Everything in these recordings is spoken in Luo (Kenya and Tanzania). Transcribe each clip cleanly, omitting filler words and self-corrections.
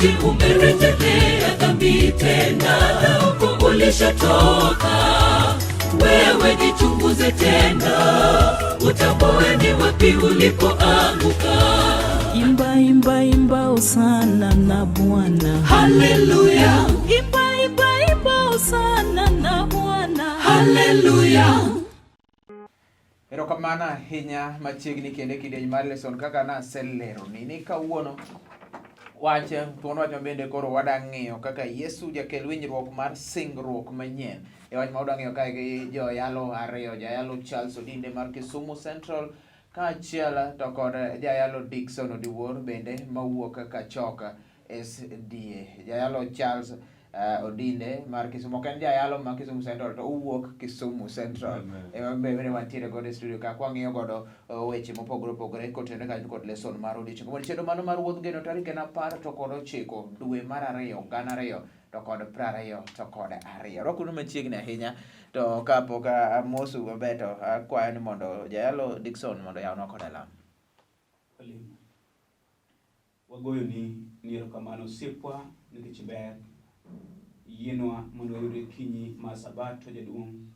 Eti umerejelea dhambi tena na huko ulishatoka. Wewe jichunguze tena, utambue ni wapi ulipoanguka. Imba, imba, imba hosana na Bwana. Haleluya, Imba, imba, imba hosana na Bwana. haleluya. Erokamano ahinya machiegni kendo e kidieny mar lesson kaka naseleroni ni kawuono wach thuon wach mabende koro wada ng'iyo kaka Yesu jakel winjruok mar singruok manyien. E wach ma wadwa ng'iyo kae gi joyalo ariyo, jayalo Charles Odinde mar Kisumu Central kaachiel to kod jayalo Dickson Odiwuor bende mawuok Kachoka SDA. Jayalo Charles Odinde mar Kisumu ok en jayalo ma Kisumu Central to owuok Kisumu Central. Ema bende wantiere godo e studio ka kwang'iyo godo weche mopogore opogore kotenore kanyo kod lesson mar odiochieng'. Mondo chenro mano mar wuodh geno tarik en 19 dwe mar 2 2022. Rwakuru machiegni ahinya to kapok amosu maber to akwayo ni mondo jayalo Dickson mondo oyawnwa koda lamo. Walemo. Wagoyoni ni erokamano osiepwa nikech ber. Yienwa mondo wayudre kinyi mar Sabato jaduong'.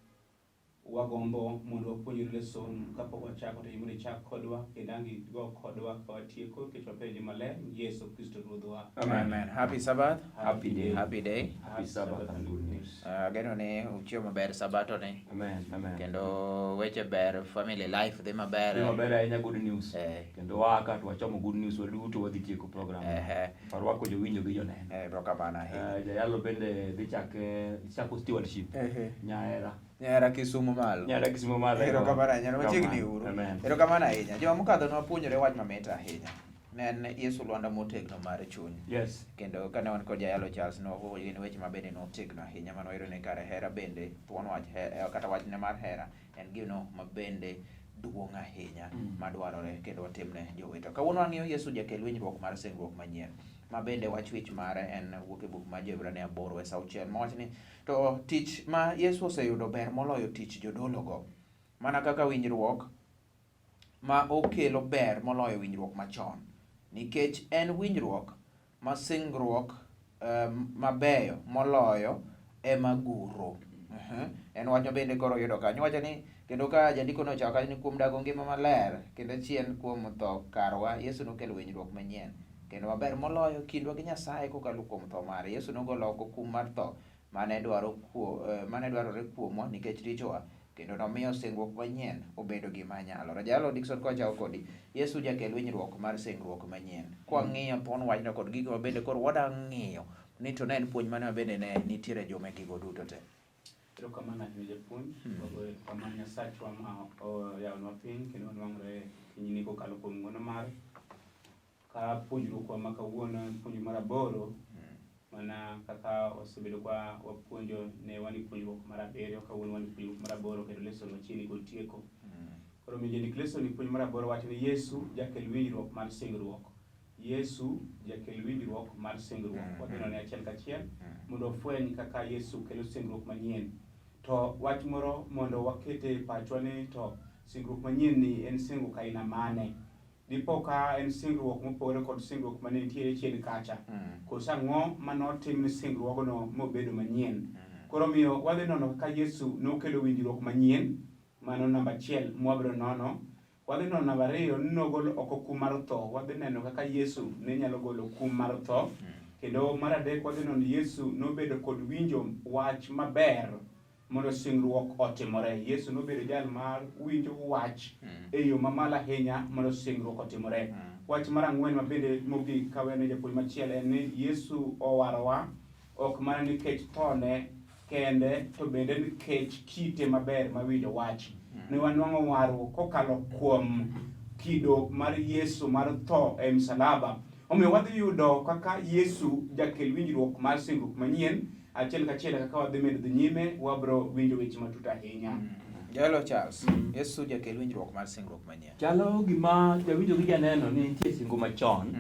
Wagombo mondo wapuonjre leson kapok wachako to mondo ichak kodwa kendo ang' igo kodwa ka watieko nikech wapenjo maler Yesu Kristo Ruodhwa. Amen. Happy Sabbath. Happy day. Happy day. Happy Sabbath and good news. Ageno ni uchiewo maber sabato ni Amen. Amen. kendo weche ber, family life dhi maber. Dhi maber ahinya good news. Eh. Kendo waa ka to wachomo good news waduto wadhi tieko program. Ehe. Warwako jowinjo gi joneno. Erokamano ahinya. Jayalo bende dhi chake chako stewardship. Ehe. Nyaera. Nyahera Kisumu malo. Nyaera Kisumu malo. Erokamano ahinya, machiegni uru. Amen. Erokamano ahinya. Juma mokadho ne wapuonjore wach mamit ahinya. Ne en Yesu lwanda motegno mar chuny. Yes. Kendo kane wan kod jayalo Charles ne wapuonjore weche ma bende notegno ahinya mane wayudo ni kare hera bende thuon wach kata wachne mar hera en gino ma bende duong' ahinya madwarore kendo watimne jowetwa. Kawuono wang'iyo Yesu jakel winjruok mar singruok manyien ma bende wach wich mare en wuok e buk mar Jo-Hibrania 8 wes 6 mawacho ni to tich ma Yesu oseyudo ber moloyo tich jodologo mana kaka winjruok ma okelo ber moloyo winjruok machon nikech en winjruok ma singruok mabeyo moloyo ema guro. En wach ma bende koro yudo kanyo. Iwacho ni kendo ka jandiko nochako kanyo ni kuom dago ngima maler kendo chien kuom tho karwa Yesu nokelo winjruok manyien kendo maber moloyo kindwa gi Nyasaye kokalo kuom tho mare. Yesu nogolo oko kum mar tho mane dwarore kuomwa nikech richowa kendo nomiyo singruok manyien obedo gima nyalore. Jalo Dickson kochako kodi, Yesu jakel winjruok mar singruok manyien. Kwang'iyo thuon wachno kod gigo mabende koro wadwa ng'iyo ni to ne en puonj mane mabende ne nitiere juma gigo duto te. Erokamano ahinya japuonj. Wagoyo erokamano Nyasachwa ma oyawonwa piny kendo wanwang're kinyni kokalo kuom ng'wono mare. Ka puonjruokwa ma kawuono en puonj mar 8 mana kaka wasebedo ka wapuonjo ne wan e puonjruok mar 7 kawuono wan e puonjruok mar 8 kendo lesson machiegni kod tieko. Koro omiyo jandik lesson e puonj mar 8 wacho ni Yesu jakel winjruok mar singruok. Yesu jakel winjruok mar singruok. Wadhi none achiel kachiel mondo wafweny kaka Yesu kelo singruok manyien. To wach moro mondo wakete e pachwa ni to singruok manyien ni en singruok aina mane? Dipo ka en singruok mopogore kod singruok mane nitiere chien kacha. Koso ang'o manotim ne singruogno mobedo manyien? Koro omiyo wadhi nono kaka Yesu nokelo winjruok manyien, mano namba 1 mwabiro nono. Wadhi nono namba 2 ni nogolo oko kum mar tho. Wadhi neno kaka Yesu ne nyalo golo kum mar tho. Kendo mar 3 wadhi nono Yesu nobedo kod winjo wach maber mondo singruok otimore. Yesu nobedo jal mar winjo wach e yo mamalo ahinya mondo singruok otimore. Wach mar 4 ma bende mogik kawene japuonj machielo en ni Yesu owarowa ok mana nikech thone kende to bende nikech kite maber ma winjo wach. Ne wanwang'o warruok kokalo kuom kido mar Yesu mar tho e msalaba. Omiyo wadhi yudo kaka Yesu jakel winjruok mar singruok manyien achiel kachiel kaka wadhi medo dhi nyime wabro winjo weche matut ahinya. Jalo Charles, Yesu jakel winjruok mar singruok manyien. Chalo gima jawinjo gi janeno ni nitie singo machon.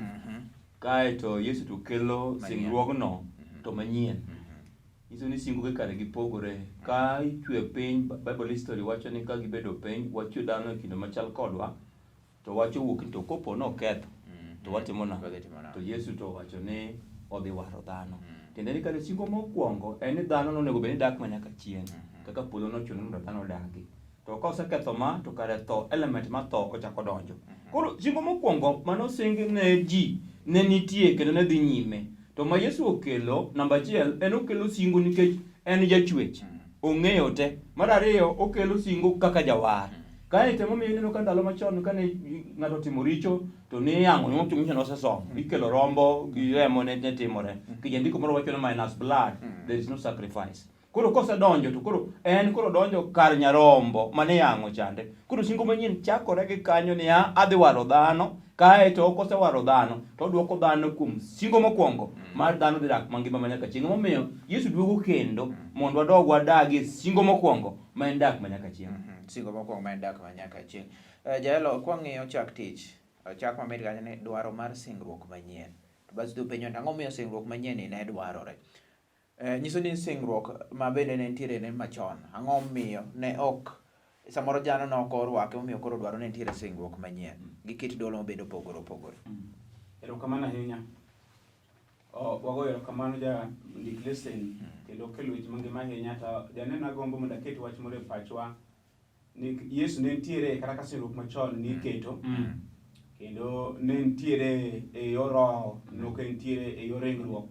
Kaeto Yesu to kelo singruogno to manyien. Nyiso ni singo gi kare gipogore. Ka ichwe piny, Bible history wacho ni ka gibedo piny, wachwe dhano e kido machal kodwa, to wach owuok ni to kopo noketho, to watimo nang'o? To Yesu to owacho ni odhi waro dhano. Tiende ni kare singo mokwongo en ni dhano nonego bed ni dak ma nyaka chieng', kaka polo nochuno ni mondo dhano odagi. To ka oseketho ma to kare tho, element mar tho ochako donjo. Koro singo mokwongo mane osing ne ji ne nitie kendo ne dhi nyime. To ma Yesu okelo, namba achiel, en okelo singo nikech en jachwech. Ong'eyo te. Mar ariyo, okelo singo kaka jawar. Kae to emomiyo ineno ka ndalo machon kane ng'ato otimo richo to ne iyang'o ne wacho nosesomo. Ikelo rombo gi remo ne ne timore. Nikech jandiko moro wacho ni minus blood there is no sacrifice. Koro kosedonjo to koro en koro donjo kar nyarombo mane iyang'o chande. Koro singo manyien chakore gi kanyo niya adhi waro dhano kae to kosewaro dhano to odwoko dhano kuom singo mokwongo mar dhano dhi dak mangima ma nyaka chieng'. Emomiyo Yesu duogo kendo mondo wadog wadagi e singo mokwongo ma en dak ma nyaka chieng'. Singo mokwongo ma en dak ma nyaka chieng'. Jaelo, kwang'iyo chak tich, chak mamit kanyo ni dwaro mar singruok manyien. To bas dhi penjo ni ang'o momiyo singruok manyien ni ne dwarore? Nyiso ni singruok ma bende ne nitiere ne machon, ang'o momiyo ne ok samoro jano ne ok orwake momiyo koro dwaro ni nitiere singruok manyien gi kit dolo mabende opogore opogore. Erokamano ahinya. Wagoyo erokamano ja ndik lesen kendo okelo weche mangima ahinya to janeno agombo mondo aket wach moro e pachwa ni Yesu ne nitiere kata ka singruok machon niketo kendo ne nitiere e yor roho nok nitiere e yor ringruok.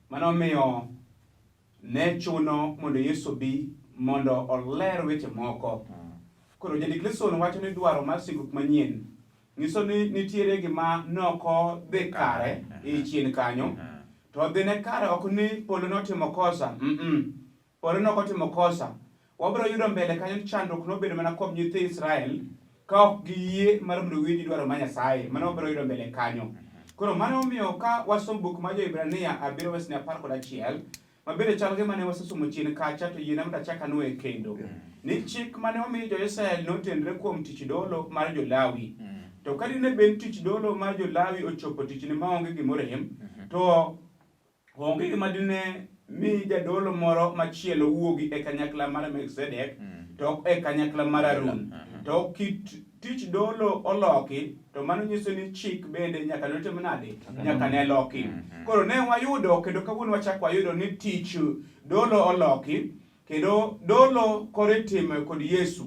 Mano omiyo ne chuno mondo Yesu obi mondo oler weche moko. Koro jandik leson wacho ni dwaro mar singruok manyien nyiso ni nitiere gima noko dhi kare e chien kanyo to dhine kare ok ni polo notimo kosa. Polo nok otimo kosa. Wabiro yudo mbele kanyo ni chandruok nobedo mana kuom nyithi Israel ka ok giyie mar mondo giwinj dwaro mar Nyasaye. Mano wabiro yudo mbele kanyo. Koro mano omiyo ka wasomo buk mar Jo-Hibrania abiriyo wesni 11 ma bende chal gi mane wasesomo chien kacha to yiena mondo achak anwoye kendo. Ni chik mane omi jo-Israel notenre kuom tich dolo mar jo-Lawi. To ka dine bed tich dolo mar jo-Lawi ochopo tichne maonge gimorem, to onge gima dine mi jadolo moro machielo wuogi e kanyakla mar Melkizedek to ok e kanyakla mar Harun. To kit tich dolo oloki to mano nyiso ni chik bende nyaka ne tim nade? Nyaka ne loki. Koro ne wayudo kendo kawuono wachak wayudo ni tich dolo oloki kendo dolo koro itimo kod Yesu.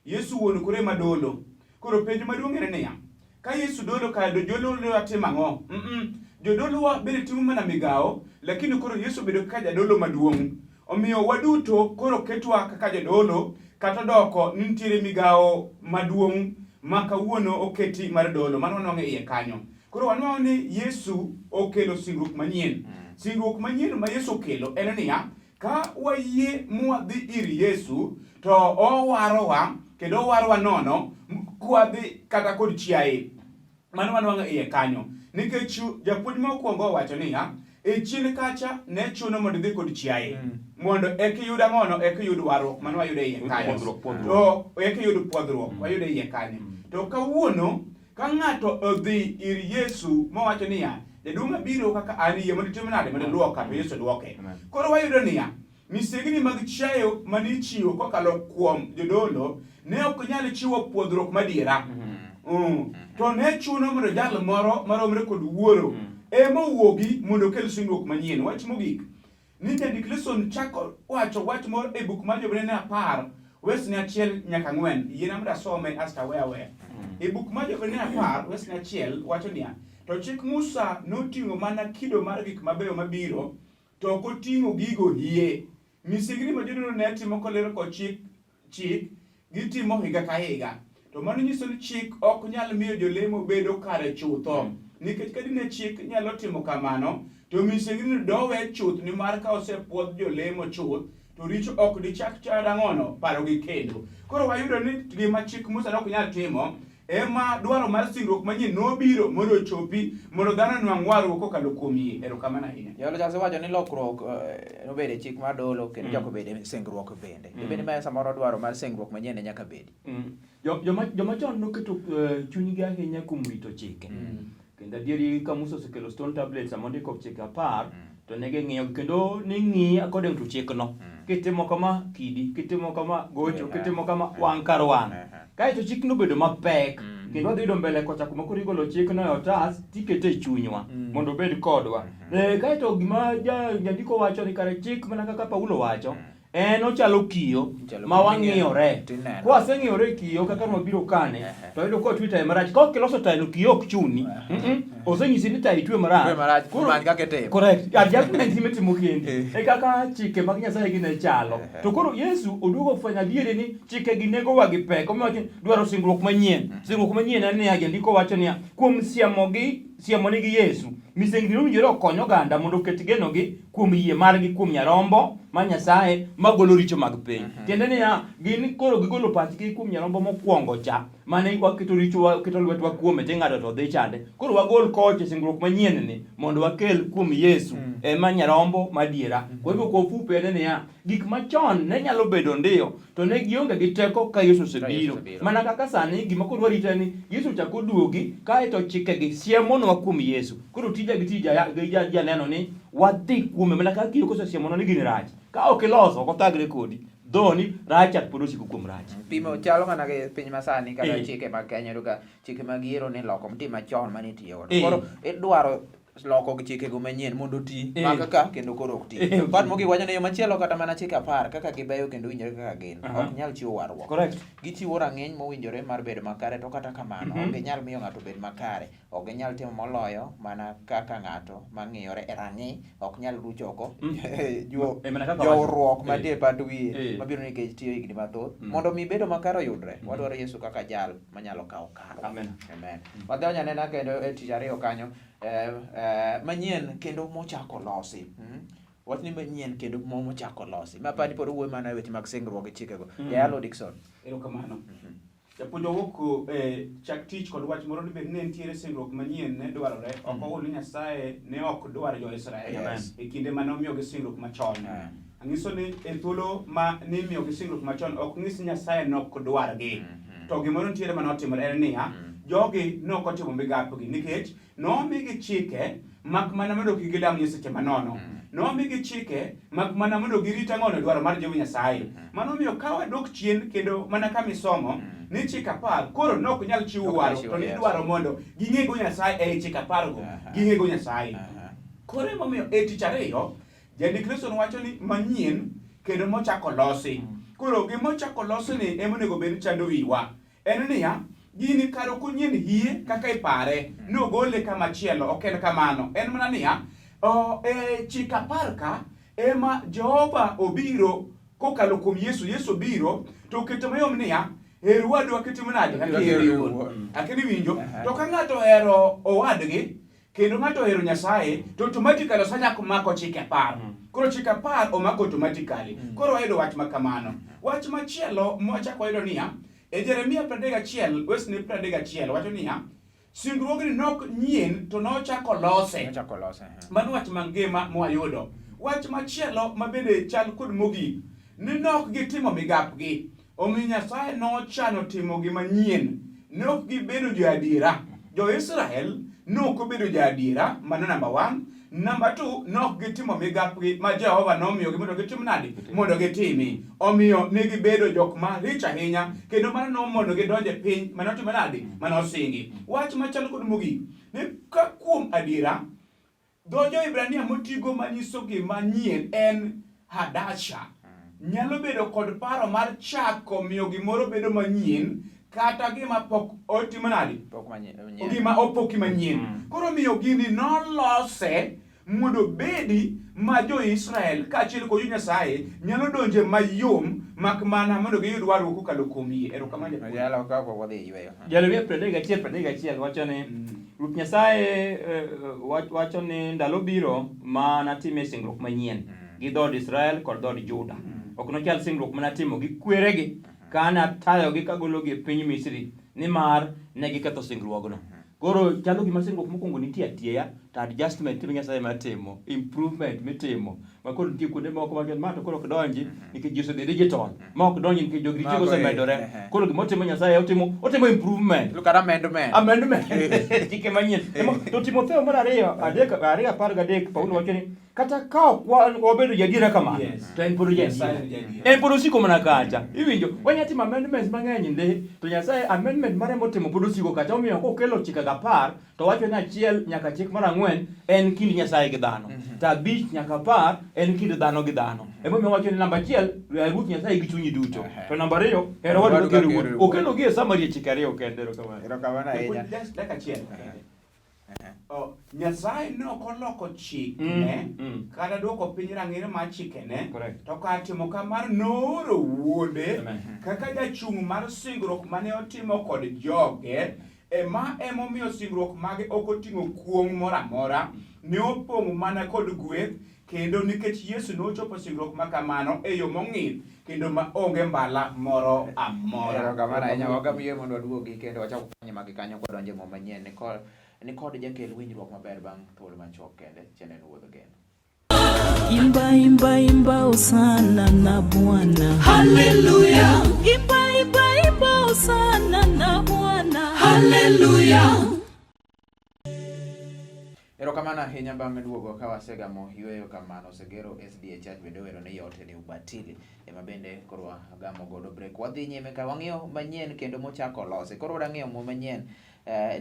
Yesu wuon koro ema dolo. Koro penjo maduong' en niya, ka Yesu dolo kare jodolo timo ang'o? Jodolowa bende timo mana migawo, lakini koro Yesu obedo kaka jadolo maduong'. Omiyo waduto koro ketwa kaka jodolo kata odoko ni nitiere migawo maduong' ma kawuono oketi mar dolo. Mano wanwang'o e iye kanyo. Koro wanwang'o ni Yesu okelo singruok manyien. Singruok manyien ma Yesu okelo en niya, ka wayie mwadhi ir Yesu to owarowa kendo owarowa nono kwadhi kata kod chiaye. Mano wanwang'o iye kanyo. Nikech japuonj mokwongo owacho niya, e chien kacha ne chuno mondo idhi kod chiaye. Mondo eka iyud ang'ono, eka iyud warruok, mano wayudo e iye kanyo. Pwodhruok, pwodhruok. To eka iyud pwodhruok, wayudo e iye kanyo. To kawuono, ka ng'ato odhi ir Yesu mowacho niya, jaduong' abiro kaka an yie mondo itim nade, mondo iluoka, to Yesu duoke. Koro wayudo niya, misengni mag chiayo mane ichiwo kokalo kuom jodolo ne ok nyal chiwo pwodhruok madiera. To ne chuno mondo jal moro maromre kod wuoro ema owuogi mondo okel singruok manyien. Wach mogik, ni jandik leson chako wacho wach moro e buk mar Jobrania 10 wesne 1 nyaka 4. Yiena mondo asome asto awe aweya. E buk mar Jobrania 10 wesne 1 wacho niya, to chik Musa noting'o mana kido mar gik mabeyo mabiro, to ok oting'o gigo hie. Misengni ma jodolo ne timo kolero kod chik gitimo higa ka higa. To mano nyiso ni chik ok nyal miyo jolemo bedo kare chutho. Nikech ka dine chik nyalo timo kamano, to misengni dowe chuth nimar ka osepwodh jolemo chuth, to richo ok dichak char ang'ono parogi kendo. Koro wayudo ni gima chik Musa ne ok nyal timo, ema dwaro mar singruok manyien nobiro mondo ochopi mondo dhano onwang' warruok kokalo kuom yie. Erokamano ahinya. Jalo Charles wacho ni lokruok nobedo e chik mar dolo kendo chako bedo e singruok bende. Dibed ni ma samoro dwaro mar singruok manyien ne nyaka bedi. Joma chon noketo chunygi ahinya kuom rito chike. Kendo adieri ka Musa osekelo stone tablets sama ondiko chike 10 to ne ging'iyo kendo ne ng'iyi according to chikno. Kitimo kama kidi, kitimo kama gocho, kitimo kama wang' kar wang'. Kaeto chikno obedo mapek. Kendo wadhi yudo mbele kocha kuma koro igolo chikno e otas tikete e chunywa mondo obed kodwa. Eh, kaeto gima jandiko wacho ni kare chik mana kaka Paulo wacho en ochalo kiyo Ochalo ma kiyo wang'iyore. tineno. Kwaseng'iyore e kiyo kaka nwabiro kane to iyudo ka otwe tayi marach. Ka ok iloso tayino kiyo ok chuni. Mm-mm. Osenyisi ni tayi twe marach. Twe marach, Koro- many kaka itimo. Correct. Adjustment imitimo kendi. Eh. E kaka chike mag Nyasaye gi ne chalo. To koro Yesu oduogo ofwenyo adieri ni chike gi negowa gi pek. Omiyo wacho ni dwaro singruok manyien. Singruok manyien en niya, jandiko wacho niya, kuom siemogi, siemonigi Yesu, misengni nowinjore okony oganda mondo oket genogi kuom yie margi kuom nyarombo ma Nyasaye magolo richo mag piny. Tiende niya, gin koro gigolo pachgi kuom nyarombo mokwongo cha, mane waketo richo waketo lwetwa kuome ting'ado to dhi chande. Koro wagol kocha e singruok manyien ni mondo wakel kuom Yesu ema nyarombo madiera. Kwa hivyo kwa ufupi en niya, gik machon ne nyalo bedo ndiyo to ne gionge gi teko ka Yesu osebiro. osebiro. Mana kaka sani gima koro warito en ni Yesu chak oduogi kaeto chikegi siemonwa kuom Yesu. Koro tija gi tija gi janeno ni wadhi kuome mana kaka kiyo kosesiemonwa ni gini rach. Ka ok iloso ok othagre kodi. Dho ni rach chak pod osiko kuom rach. Pimo chalo mana gi piny masani kata Eh. chike mag Kenya iyudo ka chike mag yiero ni loko nitie machon mane itiyo godo. Eh. Koro idwaro loko chikego manyien mondo oti Eh. ma kaka kendo koro ok ti. Eh. Part mogik wacho ni yo machielo kata mana chike apar kaka gibeyo kendo winjore kaka gin Aha. ok nyal chiwo warruok. Correct. Gichiwo rang'iny mowinjore mar bedo makare to kata kamano ok ginyal miyo ng'ato obed makare. Ok ginyal timo moloyo mana kaka ng'ato mang'iyore e rang'i ok nyal rucho oko Eh, mana kaka jowruok wacho. mantie e pat wiye Eh. mabiro nikech tiyo higni mathoth. Mm. Mondo mi bedo makare oyudre, wadwaro Yesu kaka jal manyalo kawo karwa. Amen. Amen. Wadhi wanyanena kendo e tich ariyo kanyo manyien kendo mochako losi. Wachni manyien kendo mochako losi. Ma apani pod owuoyo mana e weche mag singruok gi chikego. Jayalo Dickson. Erokamano. Japuonj wawuok e chak tich kod wach moro ni bed ne nitiere singruok manyien ne dwarore ok owuon ni Nyasaye ne ok dwar jo-Israel Yes. e kinde mane omiyogi singruok machon. Mm. Ang'iso ni e thuolo ma nimiyogi singruok machon ok nyis ni Nyasaye ne ok dwargi. To gimoro nitiere mane otimore en niya, jogi ne ok otimo migapgi nikech Nomigi chike mak mana mondo kik gilam nyiseche manono. Nomigi chike mak mana mondo girit ang'ono dwaro mar Jehova Nyasaye. Mano omiyo ka wadok chien kendo mana kama isomo ni chik apar koro ne ok nyal chiwo Ok nyal warruok chiwo, to yes. nidwaro mondo ging'ego Nyasaye ei chik apargo. Ging'ego Nyasaye. Koro emomiyo e tich ariyo jandik Kristo wacho ni manyien kendo mochako losi. Koro gima ochako losi ni ema onego bed ni chando wiwa. En niya, gini kar ok onyien hie kaka ipare, ni ogole kama chielo, ok en kamano. En mana niya, o, e chik apar ka ema Jehova obiro kokalo kuom Yesu, Yesu obiro to oketo mayom niya, her wadu akitimo nade? Kaka iheri iwuon. Akia ni iwinjo? To ka ng'ato ohero owadgi, kendo ng'ato ohero Nyasaye to automatically osechako mako chike apar. Koro chike apar omako automatically. Koro wayudo wach ma kamano. Wach machielo mwachako wayudo niya, e Jeremia 31 wesne 31 wacho niya, singruogni nok nyien to nochako lose. Nochako lose. eh. Mano wach mangima mwayudo. Wach machielo ma bende chal kod mogik, ni nok gitimo migapgi. Omiyo Nyasaye nochano timo gima nyien. Ne ok gibedo joadiera. Jo-Israel ne ok obedo joadiera, mano namba one. Namba two, ne ok gitimo migapgi ma Jehova nomiyogi mondo gitim nade? Mondo gitimi. Omiyo ne gibedo jok maricho ahinya, kendo mano nomonogi donjo e piny mane otimo nade? Mane osingi. Wach machalo kod mogik, ni ka kuom adiera, Dho jo-Hibrania motigo manyiso gima nyien en hadasha. Nyalo bedo kod paro mar chako miyo gimoro bedo manyien kata gima pok otimo nade? Pok manyien. manyien. Gima opoki manyien. Koro miyo gini nolose mondo obedi ma jo-Israel kaachiel kod jo-Nyasaye nyalo donje mayom mak mana mondo giyud warruok kokalo kuom yie. Erokamano japuonj. Ojalo ka ok wadhi yweyo. Jeremia 31 wacho ni Ruoth Nyasaye eh, wacho ni ndalo biro ma natimie singruok manyien gi dhood Israel kod dhood Juda. Ok nochal singruok ma natimo gi kweregi ka natayogi kagologi e piny Misri, nimar ne giketho singruogno. Koro chalo gima singruok mokwongo nitie atieya, To adjustment ma Nyasaye matimo, improvement mitimo, ma koro nitie kuonde moko ma ma to koro ok donji nikech ji osedhi digital, ma ok donji nikech jogi Mago richogo e, osemedore. ehe. Koro gima otimo Nyasaye, otimo otimo improvement. Look at amendment. Amendment. Chike manyien. Ema- To Timotheo mar ariyo, adek, ariyo apar gadek, Paulo wacho ni kata ka ok wabedo jadiera kamano, to en pod Nyasaye jadiera. en jadiera. En pod osiko mana kacha. Iwinjo, wanya timo amendments mang'eny ndi, to Nyasaye amendment mare motimo pod osiko kacha. Omiyo kokelo chike apar, to wacho ni achiel nyaka chik mar ang'wen en kind Nyasaye gi dhano. To abich nyaka apar en kind dhano gi dhano. Emomiyo wacho ni namba achiel, her Ruoth Nyasaye gi chunyi duto. To namba ariyo, her owadu Owadu kaka kaka owuon. ihero owuon. Okelo gi e summary e chike ariyo kende. Erokamano. Erokamano ahinya. Just dakika achiel kende. Oh, Nyasaye ne ok oloko chikne kata duoko piny rang'iny mar chikene Correct. to kar timo kamano nooro wuode Amen. kaka jachung' mar singruok mane otimo kod joge e ma emomiyo singruok mage ok oting'o kuong' moro amora ne opong' mana kod gweth kendo nikech Yesu nochopo singruok ma kamano e yo mong'ith kendo ma onge mbala moro amora. Erokamano ahinya. Wagam yie mondo waduogi kendo wachak kanye magi kanyo kwadonjo e muma manyien ni kod ni kod jakel winjruok maber bang' thuolo machuok kende channel Wuodh Geno. Imba, imba, imba, hosana na Bwana. Haleluya, Imba, imba, imba, hosana na Bwana. haleluya. Erokamano ahinya bang' duogo ka wasegamo yueyo kamano Segero SDA Church bende owero ni yote ni ubatili ema bende koro wagamo godo break. Wadhi nyime ka wang'iyo manyien kendo mochako losi. Koro wadwa ng'iyo muma manyien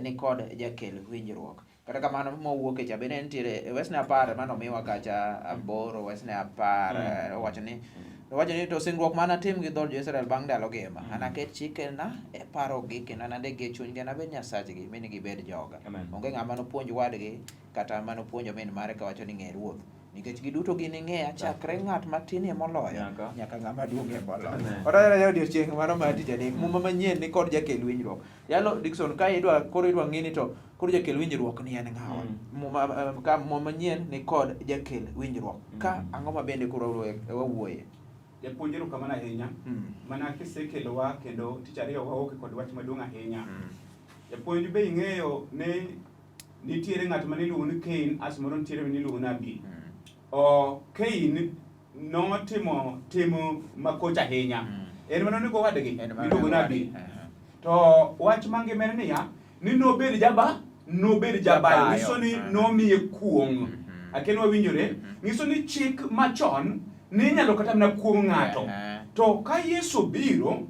ni kod jakel winjruok. Kata kamano mowuok e cha bende nitiere wesne apar manomiwa kacha aboro wesne apar owacho ni to singruok ma anatim gi dhood jo-Israel bang' ndalogi ema anaket chikena e parogi kendo anandikgi e chunygi anabed Nyasachgi mi gibed joga. Amen. Onge ng'ama nopuonj wadgi kata manopuonj omin mare kawacho ni ng'e Ruoth nikech giduto gining'eya chakre ng'at matinie moloyo Nyaka. nyaka ng'ama duong'ie moloyo. Amen. Odonjore odiochieng' mano mar tich adek muma manyien ni kod jakel winjruok. Yalo Dickson ka idwa koro idwa ng'e ni to koro jakel winjruok ni en ng'awa. Muma ka muma manyien ni kod jakel winjruok. Ka ang'o ma bende koro wawuoye? Japuonj erokamano ahinya. Mana kisekelowa kendo tich ariyo wawuok kod wach maduong' ahinya. Japuonj be ing'eyo ni nitiere ng'at mane iluongo ni Cain as moro nitiere mane iluongo ni Abil. O Cain notimo tim makoch ahinya. En mane onego wadgi En mane miluongo ni onego Abil. wadgi, ehe. To wach mangima en niya, ni nobed jaba, nobed jabayo, Jabayo, nyiso ni nomiye kuong'. Akia ni wawinjore? Nyiso ni chik machon ne inyalo kata mana kuong' ng'ato. To ka Yesu biro,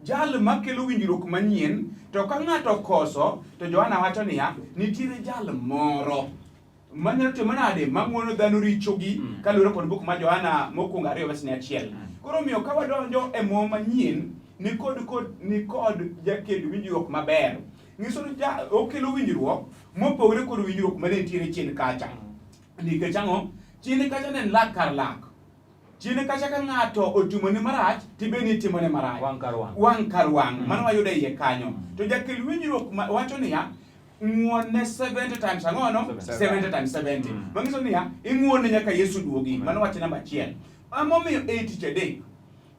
jal makelo winjruok manyien, to ka ng'ato okoso, to Johana wacho niya, nitiere jal moro manyalo timo nade mang'uono dhano richogi kaluwore kod buk mar Johana mokwongo ariyo wesne achiel. Koro omiyo ka wadonjo e muma manyien ni kod kod ni kod jakel winjruok maber. Nyiso ni ja, okelo winjruok mopogore kod winjruok mane nitiere chien kacha. Nikech ang'o? Chien kacha ne en lak kar lak. Chien kacha ka ng'ato otimoni marach, tibe itimone marach. Wang' kar wang'. Wang' kar wang'. Mano wayudo e iye kanyo. To jakel winjruok wacho niya, ng'uone 70 times ang'o no? 70 times 70. Manyiso niya, ing'uone nyaka Yesu duogi. Mano wach namba achiel. Emomiyo e tich adek,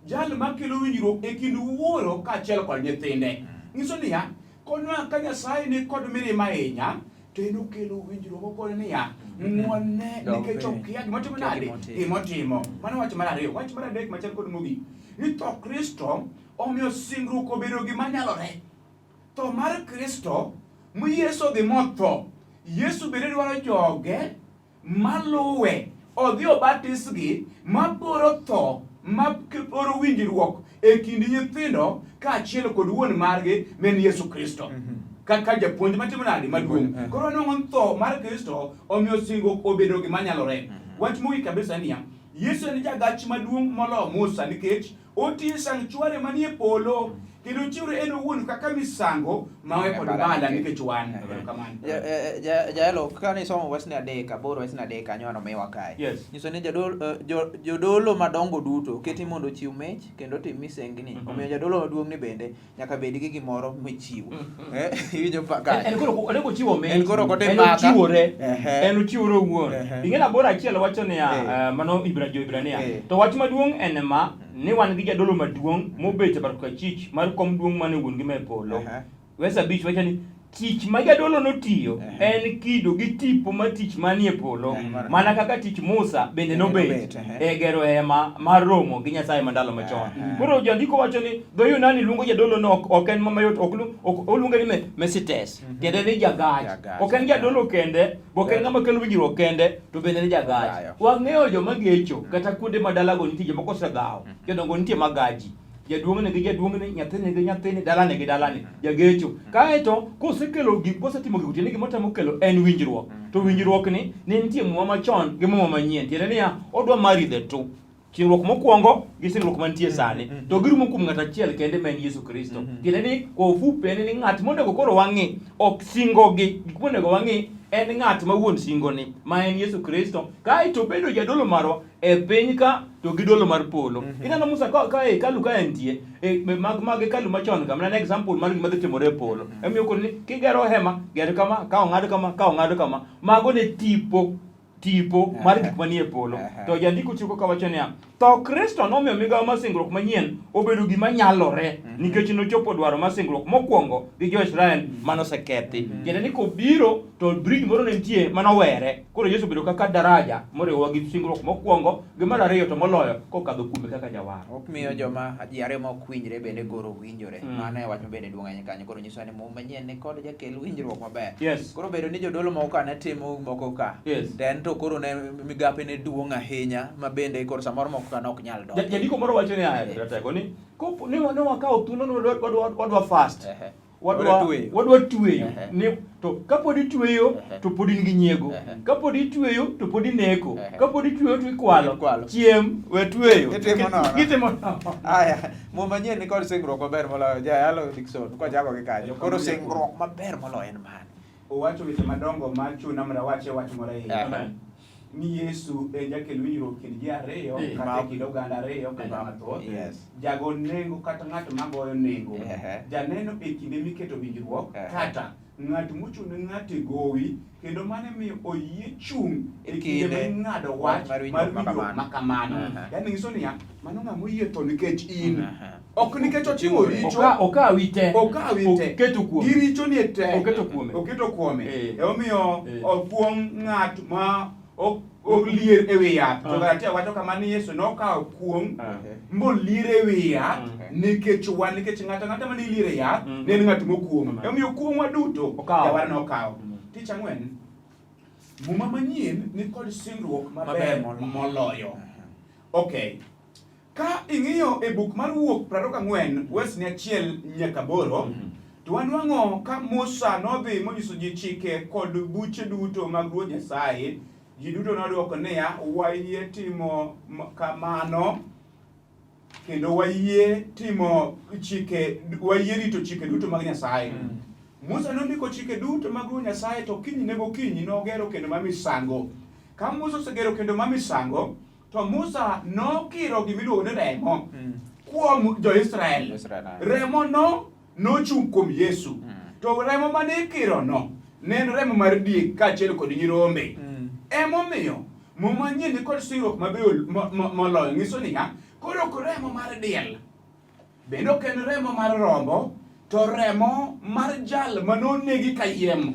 jal makelo winjruok e kind wuoro kaachiel kod nyithinde. Nyiso niya, konwa ka Nyasaye ni kod mirima ahinya, to en okelo winjruok okone niya, ng'uone Dog nikech piny. okia gimotimo Okia nade? gimotimo. Gimotimo. Mano wach mar ariyo. Wach mar adek machal kod mogik. Ni tho Kristo omiyo singruok obedo gima nyalore. Tho mar Kristo, mi Yesu odhi motho. Yesu bende dwaro joge maluwe odhi obatisgi maporo tho maporo winjruok e kind nyithindo kaachiel kod wuon margi ma en Yesu Kristo. Kaka japuonj matimo nade maduong'. Koro wanwang'o ni tho mar Kristo omiyo singruok obedo gima nyalore. Wach mogik kabisa niya, Yesu en jagach maduong' moloyo Musa nikech otiyo sanctuary manie polo kendo ochiwre en owuon kaka misango mawe kod mbala nikech wan. Erokamano. Jaelo, kane isomo wesne adek, aboro wesne adek kanyo anomiwa kae. Yes. Nyiso ni jodolo madongo duto oketi mondo ochiw mich kendo otim misengni. Omiyo jadolo maduong' ni bende nyaka bed gi gimoro michiwo. Iwinjo pa kae. En koro en ochiwo mich. En koro ok otim En maka. ochiwore. Ehe. En ochiwore owuon. Ehe. Ing'e ni aboro achiel wacho niya, mano Jo-Hibrania. To wach maduong' en ma, ni wan gi jadolo maduong' mobet e bat korachwich mar kom duong' mane wuon-gi ma e polo. Wes abich wacho ni Tich ma jadolo notiyo en kido gi tipo mar tich manie polo, mana kaka tich Musa bende nobet e gero hema mar romo gi Nyasaye ma ndalo machon. Koro jandiko wacho ni dho Yunani luongo jadolo no ok en mayot, ok oluonge ni Mesites, tiende ni jagach. Ok en jadolo kende, ok en ng'ama kelo winjruok kende, to bende ni jagach. Wang'eyo joma gecho kata kuonde ma dalago nitie jomoko osedhawo, jodongo nitie magaji. Jaduong'ni gi jaduong'ni, nyathini gi nyathini, dalani gi dalani, jagecho. Kaeto kosekelo gik kosetimo gigo tiende gima otemo kelo en winjruok. To winjruokni ne nitie muma machon gi muma manyien. Tiende niya, odwa marry the two. Singruok mokwongo gi singruok mantie sani. To girumo kuom ng'at achiel kende ma en Yesu Kristo. Tiende ni kwa ufupi en ni ng'at monego koro wang'i ok singogi, gik monego wang'i en ng'at ma wuon singoni ma en Yesu Kristo. Kaeto obedo jadolo marwa e piny ka to gi dolo mar polo. Mm -hmm. Ineno Musa ka ka e hekalu ka entie e, mag mag hekalu machon ka mana example mar gima dhi timore e polo. Mm -hmm. Emomiyo koro ni kigero hema, ger kama, ka ong'ad kama, ka ong'ad kama. Mago ne tipo tipo mar gik manie polo. To jandiko tieko kawacho niya, tho Kristo nomiyo migawo mar singruok manyien obedo gima nyalore mhm. nikech nochopo dwaro mar singruok mokwongo gi jo-Israel mhm. manosekethi. Mhm. Tiende ni kobiro to bridge moro ne nitie manowere. Koro Yesu obedo kaka daraja moriwowa gi singruok mokwongo gi mar ariyo to moloyo kokadho kuome kaka jawar. Ok miyo joma ji ariyo ma ok winjre bende koro winjore. Mano e wach ma bende duong' ahinya kanyo. Koro nyiso ni Muma manyien ni kod jakel winjruok maber. Yes. Koro bedo ni jodolo moko ka ne timo moko ka. Yes. To en to koro ne migape ne duong' ahinya ma bende koro samoro moko ka ne ok nyal donjo. Jandiko moro wacho niya, Ratego ni kopo ni wakawo thuolo ni wadwa fast. Ehe. Wadwa tweyo. wadwa tweyo. Ehe. Ni to kapod itweyo Ehe. to pod in gi nyiego. Ehe. Kapod itweyo to pod ineko. Ehe. Kapod itweyo to ikwalo. Ikwalo. Chiem we tweyo. Itimo nono. Itimo nono. Aya, Muma manyien ni kod singruok maber moloyo. Jayalo Dickson, kwachako gi kanyo. Koro singruok maber moloyo en mane? Owacho weche madongo ma chuna mondo awache wach moro e iye. Amen. Ni Yesu en jakel winjruok kind ji ariyo Eh. kata e kind oganda ariyo kata mathoth. Yes. Jago nengo kata ng'at magoyo nengo. Ehe. Janeno e kinde miketo winjruok Ehe. kata ng'at mochung' ne ng'ato e gowi kendo mano miyo oyie chung' e E kinde kinde ma ing'ado wach mar mar winjruok ma winjruok kamano. ma kamano. Aha. Yaani nyiso niya, mano ng'ama oyie tho nikech in. Aha. Ok nikech otimo richo. Okawi te. Okawi te. Oketo kuome. Gi richo ni te. Oketo kuome. Oketo kuome. Eh. Emomiyo Eh. okuong' ng'at ma olier e wi yath. To Ah. Galatia wacho kama ni Yesu nokawo kuong' Ah. molier e wi yath Mm. nikech wan nikech ng'ato ang'ata mane ilier e yath Mm. ne en ng'at mokuong'. Amen. Emomiyo kuong'wa duto Okawo. jawar nokawo. Mm. Tich ang'wen, Muma manyien ni kod singruok maber Maber moloyo. moloyo. Okay. Ka ing'iyo e buk mar Wuok 24 wes ni achiel nyaka aboro, mm -hmm. to wanwang'o ka Musa nodhi monyiso ji chike kod buche duto mag Ruoth Nyasaye. Ji duto nodwoko niya, wayie timo kamano kendo wayie timo chike, wayie rito chike duto mag Nyasaye. Mm. Musa nondiko chike duto mag Ruoth Nyasaye to kinyne gokinyi nogero kendo mar misango. Ka Musa osegero kendo mar misango, To Musa nokiro gima iluongo ni remo mm. kuom jo-Israel. Remo no nochung' kuom Yesu. Mm. To remo mane ikiro no ne en remo mar diek kaachiel kod nyirombe. Mm. Emomiyo Muma nyien ni kod singruok mabeyo moloyo nyiso niya, koro ok remo mar diel, bende ok en remo mar rombo, to remo mar jal manonegi kayiem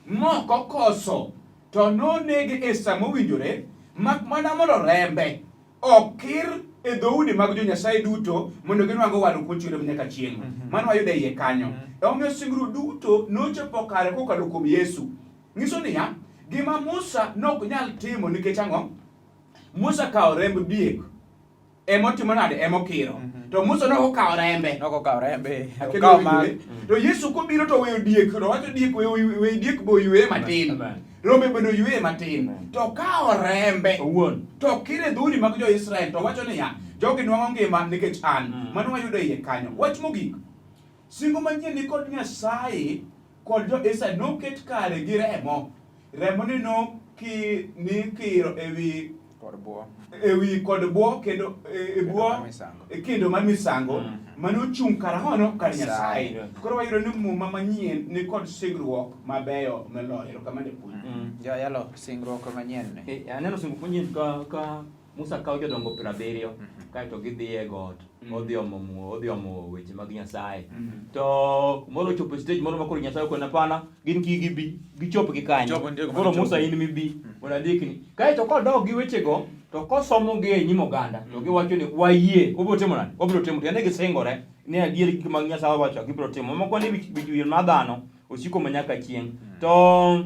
mok okoso To nonege e sa mowinjore, mak mana mondo rembe okir e dhoudi mag jo-Nyasaye duto mondo ginwang' warruok mochwere nyaka chieng'. Mm -hmm. Mano wayudo e iye kanyo. Mm -hmm. Emomiyo singruok duto nochopo kare kokalo kuom Yesu. Nyiso niya, gima Musa nok nyal timo nikech ang'o? Musa kawo remb diek ema otimo nade ema okiro mm -hmm. to Musa ne okawo rembe nok okawo rembe okawo mag mm. to Yesu kobiro to weyo diek to wacho diek we diek bo ywe matin rombe bende oywe matin to kawo rembe owuon to kire dhoudi mag jo-Israel to wacho niya jogi nwang'o ngima nikech an mm. mano wayudo iye kanyo wach mogik singo manyien ni kod Nyasaye kod jo-Israel noket kare gi remo Remo ni no ki ni kiro ewi kod bwo ewi kod bwo kendo e bwo e kendo mar misango mm. mane ochung' kar ang'ono kar Nyasaye. Koro wayudo ni muma manyien ni kod singruok mabeyo moloyo. Erokamano japuonj. Mm. Jayalo singruok manyien ni. Eh, aneno singruok manyien ka ka Musa kawo jodongo 70 kaeto gidhi e got odhi omo odhi omo weche mag Nyasaye. To moro ochopo e stage moro ma koro Nyasaye okone hapana, gin kik gibi, gichop gi kanyo. Chopo nitie kuma Koro gichopo. Musa in mibi, mondo andikni. Kaeto kodok gi wechego, to kosomogi e nyim oganda, to giwacho ni wayie, wabiro timo nade? Wabiro timo. Tiende gisingore ni adier gik mag Nyasaye owacho gibiro timo. Moko ni wich wich wil mar dhano osiko ma nyaka chieng'. To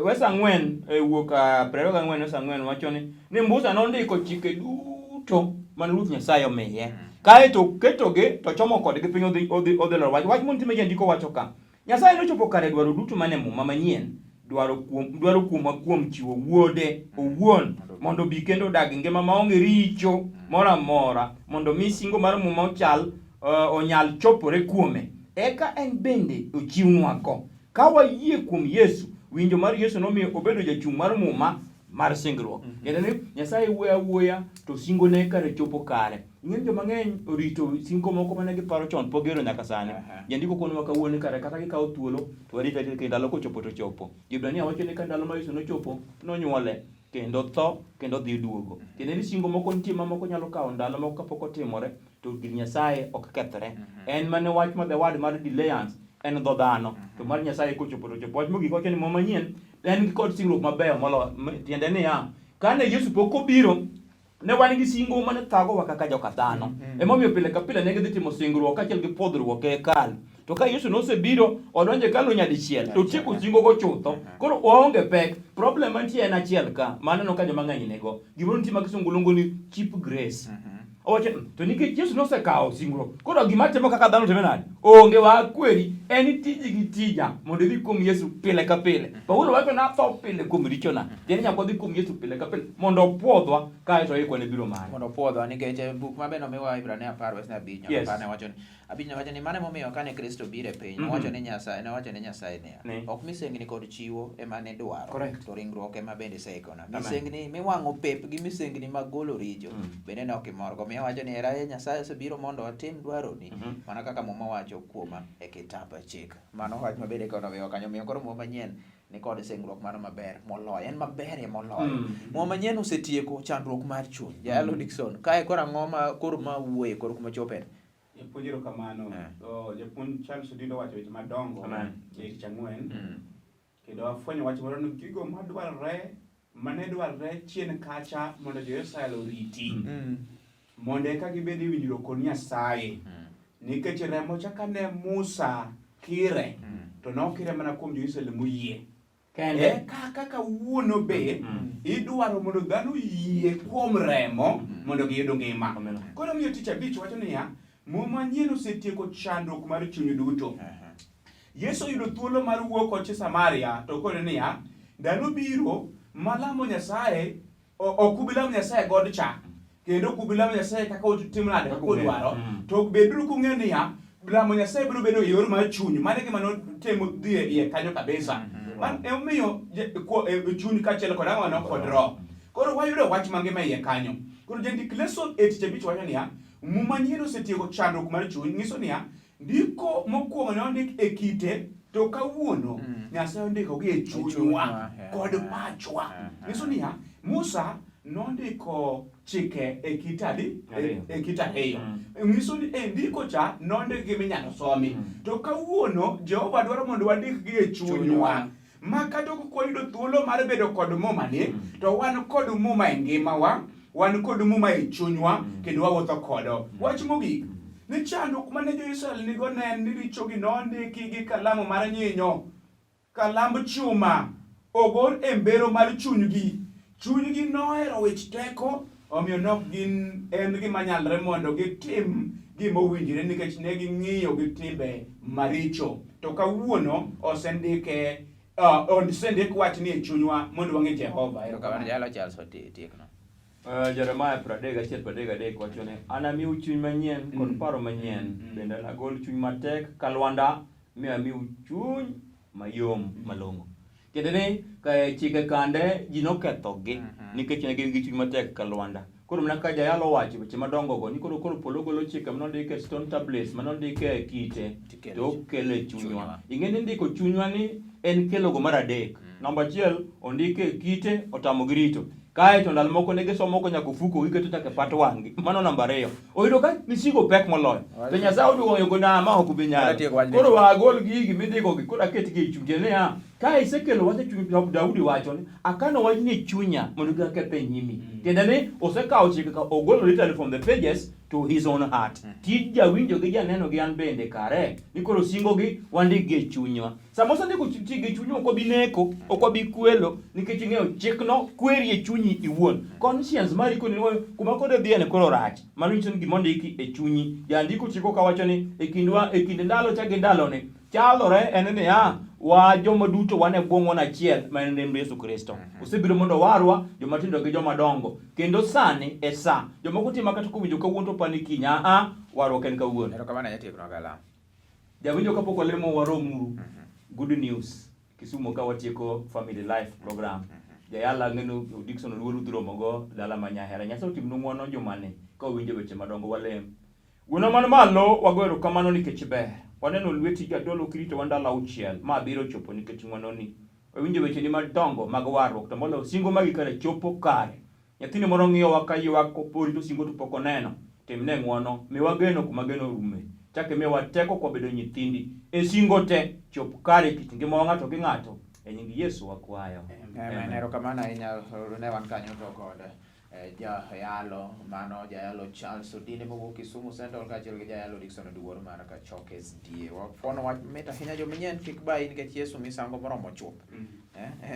wes ang'wen wuok 24 wes ang'wen wacho ni ni Musa nondiko chike duto mane Ruoth Nyasaye omiye. Kaeto oketogi to chomo kodgi piny odhi odhi odhi loro wach. Wach montie ma jandiko wacho ka. Nyasaye nochopo kare dwaro duto mane Muma manyien dwaro kuom dwaro kuomwa kuom chiwo wuode owuon mondo obi kendo odag ngima maonge richo moro amora mondo mi singo mar Muma ochal onyal chopore kuome eka en bende ochiwnwago. Ka wayie kuom Yesu, winjo mar Yesu nomiyo obedo jachung' mar Muma mar singruok. Tiende ni Nyasaye wuoyo awuoya to singone kare chopo kare. Ing'e ni joma ng'eny orito singo moko mane giparo chon pok giyudo nyaka sani. Jandiko konwa kawuono ni kare kata gikawo thuolo to warit arita kendo ndalo kochopo to chopo. Hibrania wacho ni ka ndalo ma Yesu nochopo nonyuole kendo tho kendo dhi duogo. Tiende ni singo moko nitie ma moko nyalo kawo ndalo moko kapok otimore to gir Nyasaye ok kethre. En mana wach ma the word mar delayance en dho dhano to mar Nyasaye kochopo to chopo. Wach mogik wacho ni Muma manyien en gi kod singruok mabeyo moloyo. Tiende niya, kane Yesu pok obiro ne wan gi singo mane thagowa kaka joka dhano. Emomiyo pile ka pile ne gidhi timo singruok kaachiel gi pwodhruok e hekalu. To ka Yesu nosebiro odonjo e hekalu nyadichiel to otieko singogo chutho. Koro waonge pek. Problem mantie en achiel ka ma aneno ka joma ng'eny nigo. Gimoro nitie ma kisungu luongo ni cheap grace. Owacho to nikech Yesu nosekawo singruok, koro gima timo kaka dhano timo nade? Onge wakweri, en tiji gi tija mondo idhi kuom Yesu pile ka pile. Paulo wacho ni atho pile kuom richona. Tiende nyaka wadhi kuom Yesu pile ka pile mondo opwodhwa kaeto oikwa ne biro mare. Mondo opwodhwa nikech buk ma bende omiwa Hibrania 10 wes 5 nyaka 10 ne wacho ni abich ne wacho ni mano emomiyo kane Kristo obiro e piny nowacho ni Nyasaye nowacho ne Nyasaye niya Ne. ok misengni kod chiwo ema ne dwaro Correct. to ringruok ema bende iseikona Amen. misengni miwang'o pep gi misengni mag golo richo bende ne ok imorgo omiyo awacho ni era e Nyasaye osebiro mondo atim dwaroni mana kaka Muma wacho kuoma e kitap chik mano wach ma bende kono omiwa kanyo omiyo koro Muma manyien ni kod singruok mano maber moloyo en maberie moloyo Muma manyien osetieko chandruok mar chuny Jayalo Dickson kae koro ang'o ma koro ma wuoye koro kuma chope Japuonj erokamano. To japuonj Charles Odindo owacho weche madongo Amen. e tich ang'wen. Kendo afwenyo wach moro ni gigo madwarore mane dwarore chien kacha mondo jo-Israel oriti mondo eka gibed e winjruok kod Nyasaye. Nikech remo cha kane Musa kire to nokire mana kuom jo-Israel moyie. Kende. Eka kaka wuono be idwaro mondo dhano oyie kuom remo mondo giyud ngima. Amen. Koro omiyo tich abich wacho niya, Muma manyien osetieko chandruok mar chuny duto. Yesu oyudo thuolo mar wuok kochi Samaria to okone niya, ndalo biro ma lamo Nyasaye ok ubi lamo Nyasaye e god cha kendo ok ubi lamo Nyasaye kaka utimo nade kaka udwaro to beduru kung'eyo niya lamo Nyasaye biro bedo e yor mar chuny mano e gima notemo dhi e iye kanyo kabisa Man emomiyo e chuny kaachiel kod ang'ono kod roho koro wayudo wach mangima e iye kanyo koro jandik leso e tich abich wacho niya Muma nyien osetieko chandruok mar chuny nyiso niya ndiko mokwongo ne ondik e kite to kawuono Nyasaye ondikogi e chunywa chunywa, kod pachwa nyiso niya Musa nondiko chike e kite adi Ariyo. e kite ariyo nyiso ni e ndiko cha nondikgi minyalo somi to kawuono Jehova dwaro mondo wandikgi e chunywa Chunywa. ma kata ok wayudo thuolo mar bedo kod muma ni to wan kod muma e ngimawa wan kod muma e chunywa kendo wawuotho kodo wach mogik ni chandruok mane jo-Israel nigo ne en ni richogi nondiki gi kalamu mar nyinyo kalamb chuma ogor e mbero mar chunygi chunygi nohero wich teko omiyo nok gin en gima nyalre mondo gitim gima owinjore nikech ne ging'iyo gi timbe maricho to kawuono osendike osendik wachni e chunywa mondo wang'e Jehova Erokamano Jayalo Charles otiekno. Jeremiah 31 33 wacho ni anamiu chuny manyien kod paro manyien bende anagol chuny matek ka lwanda mi amiu chuny mayom malong'o. Tiende ni chike kande ji nokethogi nikech ne gin gi chuny matek ka lwanda. Koro mana ka jayalo owacho weche madongo go ni koro koro polo golo chike manondik e stone tablets manondik e kite to okelo e chunywa. Ing'e ni ndiko chunywa ni en kelogo mar adek. Namba achiel ondike e kite otamogi rito. Kae to ndalo moko ne gisomo ko nyaka ofuko giketo nyaka e pat wang'gi. Mano namba ariyo. Oyudo ka misigo pek moloyo. To Nyasaye oduogo ng'eyo na ma ok ubi nyalo. Adatieko wachni. Koro wagol gigi midhigo gi koro aketgi e chuny. Tiende niya, ka isekelo wach e chuny Daudi wacho ni akano wachni e chunya mondo kik akethe e nyimi. Tiende ni osekawo chike ka ogolo literally from the pages to his own heart. Tij jawinjo gi janeno gi an bende kare ni koro singogi wandikgi e chunywa. Sama osendiko chik e chunywa ok wabi neko, ok wabi kwelo nikech ing'eyo chikno kweri e chunyi iwuon. Conscience mari koni ni kuma koro idhiye ni koro rach. Mano nyiso ni gima ondiki e chunyi. Jandiko chiko kawacho ni e kindwa e kind ndalo cha gi ndaloni chalore en niya wa joma duto wan e bwo ng'wono achiel ma en remb Yesu Kristo. Osebiro mondo owarwa joma tindo gi joma dongo. Kendo sani e sa. Jomoko timo kata kowinjo kawuono to pani kiny. Aa, warruok en kawuono. Erokamano ahinya tieknwa galam. Jawinjo kapok walemo waromuru. Good news. Kisumu ka watieko family life program. Jayala ang'eno Dickson Oluor udhi romogo dala ma Nyahera. Nyasaye otimnu ng'wono jumani ka uwinjo weche madongo walem. Wuonwa man malo wago erokamano nikech ber. Waneno lweti jadolo kiritowa ndalo auchiel ma abiriyo ochopo nikech ng'wononi. Wawinjo wecheni madongo mag warruok to moloyo singo magi kare chopo kare. Nyathini moro ng'iyowa ka ywak korito singo to pok oneno. Timne ng'wono, miwa geno kuma geno orume. Chak imiwa teko kwabedo nyithindi. E singo te, chop kare e kit ngimawa ng'ato gi ng'ato. E nying Yesu wakwayo. Amen. Erokamano ahinya ne wan kanyo to kod jayalo mano jayalo Charles Odinde mowuok Kisumu Central kaachiel gi jayalo Dickson Oduor mar Kachoke SDA. Wafuono wach mit ahinya jomanyien kik bayi nikech Yesu misango moromo chuth.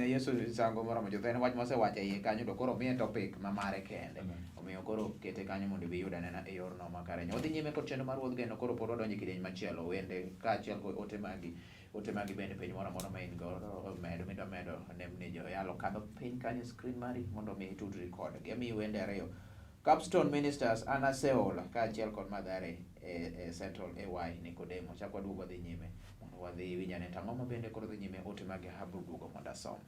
Yesu misango moromo chuth en wach mosewacho e iye kanyo to koro miye topic ma mare kende. Omiyo koro kete kanyo mondo ibi iyud anena e yorno makare. Wadhi nyime kod chenro mar Ruodh Geno koro pod wadonjo e kidieny machielo wende kaachiel kod ote magi ote magi bende penj moro amora ma in godo medo midwa medo nembni joyalo kadho piny kanyo e screen mari mondo mi itudri kodgi. Amiyi wende ariyo Capstone Ministers Anna Seola kaachiel kod Mathare e Central AY Nikodemo. Chak waduog wadhi nyime mondo wadhi winj ane to ang'o ma bende koro dhi nyime ote magi abiro duogo mondo asom.